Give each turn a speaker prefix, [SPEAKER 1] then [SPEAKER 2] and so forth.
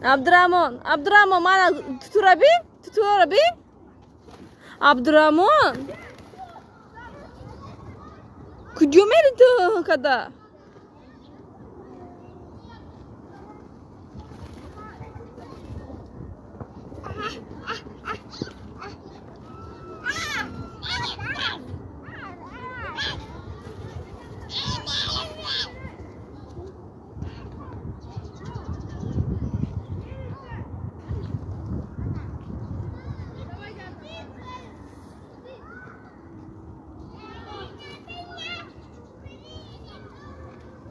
[SPEAKER 1] Абдураҳмон, Абдураҳмон, мана тутура бин, тутура бин. Абдураҳмон, куҷо мери ту када?